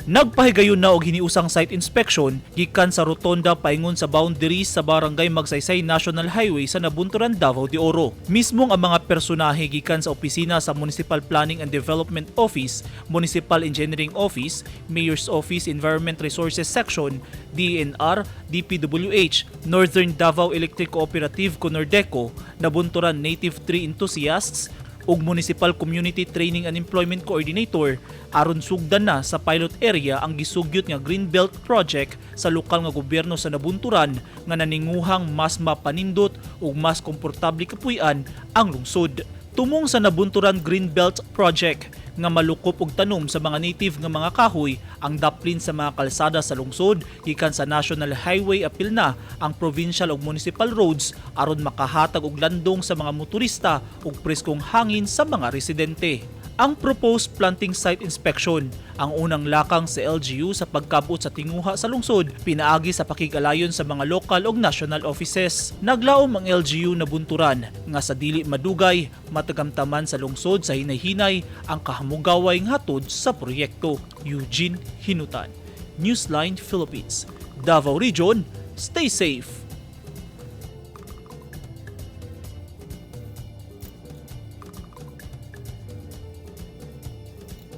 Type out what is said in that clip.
Nagpahigayon na og hiniusang site inspection gikan sa rotonda paingon sa boundaries sa Barangay Magsaysay National Highway sa Nabunturan, Davao de Oro. Mismong ang mga personahe gikan sa opisina sa Municipal Planning and Development Office, Municipal Engineering Office, Mayor's Office Environment Resources Section, DENR, DPWH, Northern Davao Electric Cooperative Conordeco, Nabunturan Native Tree Enthusiasts, ug Municipal Community Training and Employment Coordinator aron sugdan na sa pilot area ang gisugyot nga Greenbelt Project sa lokal nga gobyerno sa Nabunturan nga naninguhang mas mapanindot ug mas komportable kapuy-an ang lungsod. Tumong sa Nabunturan Greenbelt Project nga malukop og tanom sa mga native nga mga kahoy ang daplin sa mga kalsada sa lungsod gikan sa National Highway apil na ang provincial ug municipal roads aron makahatag og landong sa mga motorista ug preskong hangin sa mga residente. Ang proposed planting site inspection ang unang lakang sa LGU sa pagkabot sa tinguha sa lungsod pinaagi sa pakig-alayon sa mga lokal ug national offices. Naglaom ang LGU Nabunturan nga sa dili madugay matagamtaman sa lungsod sa hinay-hinay ang kahamugaway nga hatod sa proyekto. Eugene Hinutan, Newsline Philippines, Davao Region, stay safe.